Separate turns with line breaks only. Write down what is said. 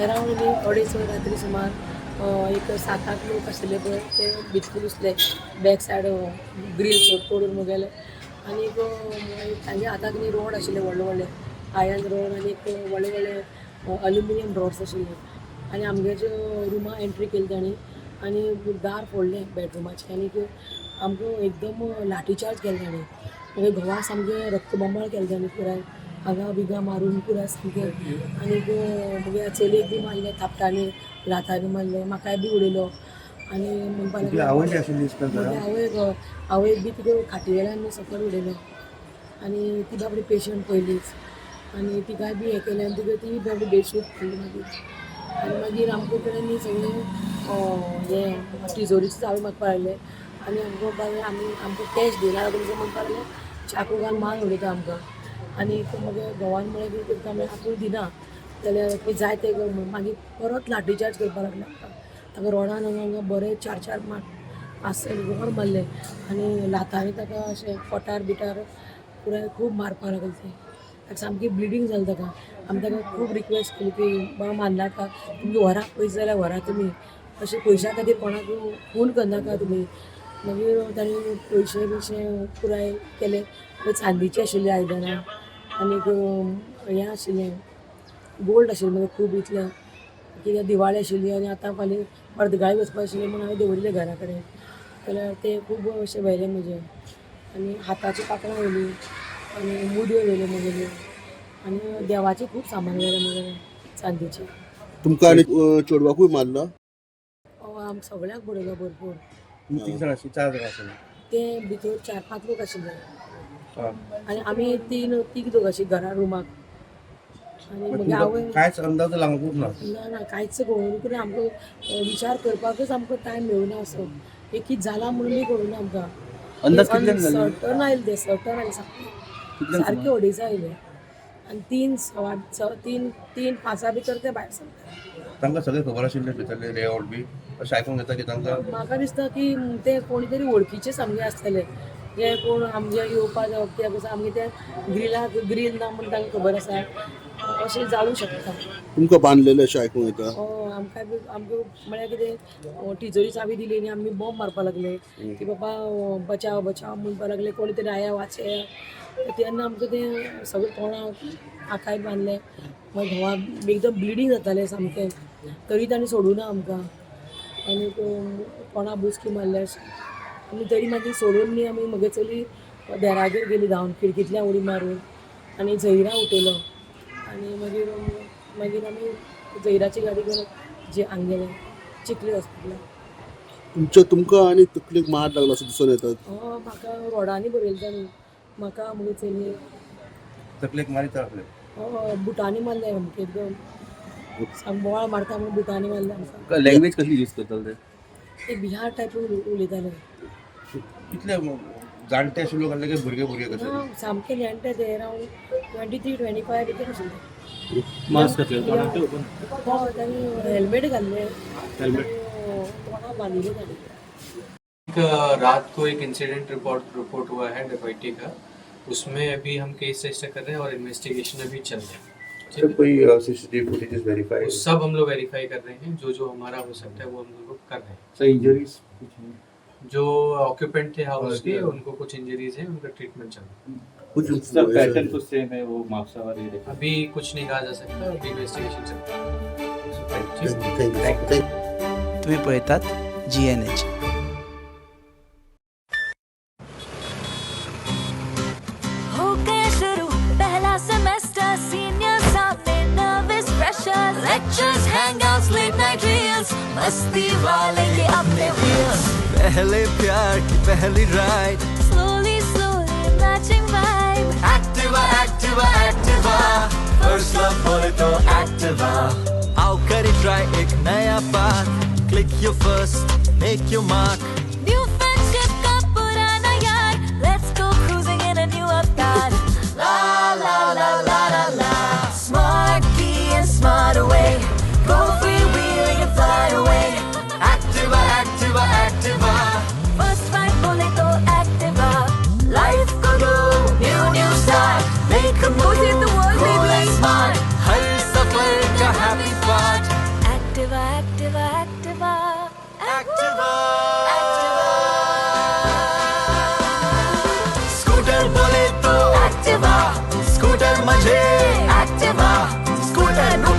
Around न्ही 2:30 रात्री सुमार एक 7-8 लोक आशिल्ले पळय ते भितर घुसले, बॅक सायड ग्रील तोडून गेले आनीक तांच्या हाताक न्ही रोड आशिल्ले व्हडले व्हडले आयर्न रोड आनी एक व्हडले व्हडले अल्युमिनियम रॉड्स आशिल्ले आनी आमगेच्या रुमा एंट्री केली तांणी आनी दार फोडलें बेडरुमाचें आनीक आमकां एकदम लाठीचार्ज केलें तांणी. मागीर घोवा सामकें रक्तबंबाळ केलें तांणी पुराय आंगा बिंगा मारून पुराय सामकें. आनीक मागीर चलयेक बी मारलें थापटांनी, लातांनी मारलें, म्हाकाय बी उडयलो आनी म्हणपाक
तुजी
लागलो
आवय बी आशिल्ली दिसता
मागीर
घरा?
आवयक बी तिका खाटी वेल्यान सकयल उडयलो आनी ती बाबडी पेशंट पयलीच आनी तिकाय बी हें केलें आनी तिका ती बाबडी बेशूद पडली मागीर. आनी मागीर आमकां तेणी सगळें हें तिजोरीची चावी मागपाक लागले आनी आमकां म्हणपाक लागले आमी आमकां कॅश दिना तुमकां म्हणपाक लागले, चाकू घालून मार उडयता आमकां. आनी मागीर घोवान म्हळें कितें करता म्हळ्यार आपूण दिना जाल्यार तुमी जाय तें कर म्हणून. मागीर परत लाठीचार्ज करपाक लागले आमकां. ताका रोडान हांगा बरे 4-4 मार 5-6 रोड मारले आनी लातांनी ताका अशें पोटार बिटार पुराय खूब मारपाक लागले ते. ताका सामकी ब्लिडींग जालें ताका. आमी ताका खूब रिक्वेस्ट केली की बाबा मारनाका, तुमकां व्हरा पयशे जाल्यार व्हरा तुमी, अशें पयशां खातीर कोणाक खून करनाका तुमी. मागीर तांणी पयशे बियशे पुराय केले. चांदीची आशिल्ली आयदनां आनीक हें आशिल्लें गोल्ड आशिल्लें मागीर खूब इतलें कित्याक दिवाळी आशिल्ली आनी आतां फाल्यां अर्दगाळी वचपा आशिल्लें म्हणून हांवें दवरिल्लें घरा कडेन. जाल्यार तें खूब अशें व्हेलें म्हजें आनी हाताचीं कांकणां व्हेलीं आनी मुदयो व्हेल्यो म्हगेल्यो आनी देवाचें खूब सामान व्हेलें म्हगेलें चांदीचें.
तुमकां आनी चेडवाकूय मारला?
आम सगळ्यांक बडयलो भरपूर.
तुमी तीग जाण आशिल्ली, 4 जाण आशिल्ली?
ते भितर 4-5 लोक आशिल्ले आनी आमी तीग दोग अशीं घरा रुमाक. आनी मागीर आवय
कांयच अंदाज लागूंक ना?
ना ना कांयच कळूंक ना आमकां. विचार करपाकच आमकां टायम मेळुना असो एक कितें जालां म्हणून बी कळुना आमकां.
अंदाज कितल्यांक जाली?
सर्टन आयलें तें, सर्टन आयलें सामकें, सारकें 2:30 आयलें आनी 3 सवा 3 3 5 भितर ते भायर सरले.
तांकां सगळें खबर आशिल्लें भितरलें लेआवट बी अशें आयकूंक येता की तांकां?
म्हाका दिसता की ते कोणी तरी वळखीचे सामके आसतले, जे कोण आमगे येवपा जावप कित्याक आसा आमगे ते ग्रिलाक ग्रील ना म्हूण तांकां खबर आसा, अशें जावूं शकता.
तुमकां बांदलेलें अशें आयकूंक येता?
आमकां बी आमकां म्हळ्यार कितें टिचरी चावी दिली आनी आमी बॉम्ब मारपाक लागले की बाबा बचाव बचाव म्हणपाक लागले, कोणी तरी आया वाचया. तेन्ना आमकां तें सगळें तोंडाक आकाय बांदलें. मागीर घोवाक एकदम ब्लिडींग जातालें सामकें, तरी तांणी सोडूना आमकां आनी तोंडा बुचकी मारले आनी तरी मागीर सोडून न्ही आमी म्हगे चली देरागेर गेली धांवन खिडकींतल्यान उडी मारून आनी झैरा उठयलो आनी मागीर मागीर आमी झैराची गाडी घेवन जे हांगा गेले चिखली हॉस्पिटलाक.
तुमच्या तुमकां आनी तकलेक मार लागलो असो दिसून येता?
म्हाका रोडांनी बरयलें तांणी, म्हाका म्हगे चलयेक.
तकलेक मारीत आसले?
बुटांनी मारलें सामकें, एकदम सांबोळ मारता म्हणून बुटांनी मारलें आमकां.
लँग्वेज कसली यूज करताले ते?
ते बिहार टायप उलयताले.
कितले जाणटे अशे लोक आसले की भुरगे भुरगे कशे?
ना, सामके जाणटे ते, अरावंड 23-25 भितर आशिल्ले.
मास्क घातलें तोंडाक ओपन?
हय, तांणी हेल्मेट घाल्लें.
हेल्मेट.
तोंडाक बांदिल्लें तांणी.
एक रात को एक इंसिडेंट रिपोर्ट रिपोर्ट हुआ है डकैती का, उसमें अभी हम केस रजिस्टर कर रहे हैं और इन्वेस्टिगेशन अभी चल रहा है। ठीक है?
कोई सीसीटीवी फुटेजेस वेरीफाई?
वो सब हम लोग वेरीफाई कर रहे हैं, जो जो हमारा हो सकता है वो हम लोग कर रहे हैं।
Sir injuries?
जो ऑक्यूपेंट थे हाउस के, उनको कुछ इंजरीज हैं, उनका ट्रीटमेंट चल रहा है।
कुछ
सर पैटर्न कुछ सेम है वो म्हापसा वाले?
अभी कुछ नहीं कहा जा सकता, अभी इन्वेस्टिगेशन चल रहा है। ठीक है?
Thank you, thank you.
तुम्ही पळयतात GNH.
हो गया शुरू पहला सेमेस्टर, सीनियर सामने nervous pressure, lectures, hangouts, late night reels, मस्ती वाले ये अपने व्हील्स।
पहले प्यार की पहली ride,
slowly slowly matching vibe,
Activa Activa Activa, first love बोले तो एक्टिवा। आओ करे ट्राई एक नया path, click your first, make your mark.
New friendship का पुराना यार, let's go cruising in a new अवतार।
ला ला ला ला ला ला,
smart key and smart away, go free wheeling and fly away.
Activa Activa Activa,
first ride बोले तो एक्टिवा,
लाइफ को दो new new start, make a
Go save the world,
cool
baby.
And smart, हर सफर का happy part.
Activa Activa Activa
Activa, scooter बोले तो Activa, scooter मजे एक्टिवा, स्कूटर।